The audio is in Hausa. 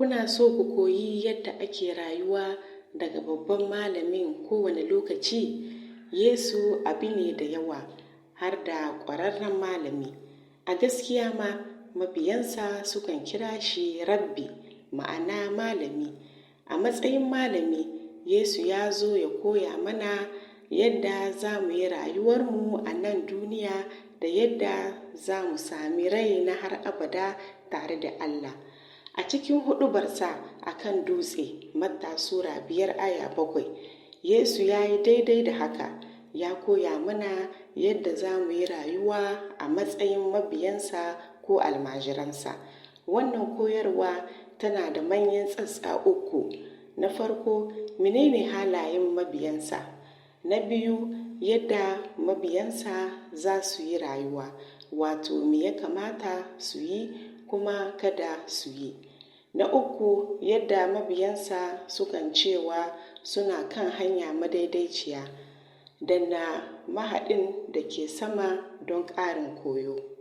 Kuna so ku koyi yadda ake rayuwa daga babban malamin kowane lokaci? Yesu abu ne da yawa, har da ƙwararren malami. A gaskiya ma, mabiyansa sukan kira shi Rabbi, ma'ana malami. A matsayin malami, Yesu ya zo ya koya mana yadda za mu yi rayuwarmu a nan duniya da yadda za mu sami rai na har abada tare da Allah. A cikin huɗubarsa a kan dutse, Matta Sura 5 aya 7, Yesu ya yi daidai da haka, ya koya mana yadda za mu yi rayuwa a matsayin mabiyansa ko almajiransa. Wannan koyarwa tana da manyan tsatsa uku. Na farko, menene halayen mabiyansa? Na biyu, yadda mabiyansa za su yi rayuwa, wato me ya kamata su yi kuma kada su yi. Na uku, yadda mabiyansa sukan cewa suna kan hanya madaidaiciya. Danna mahaɗin da ke sama don ƙarin koyo.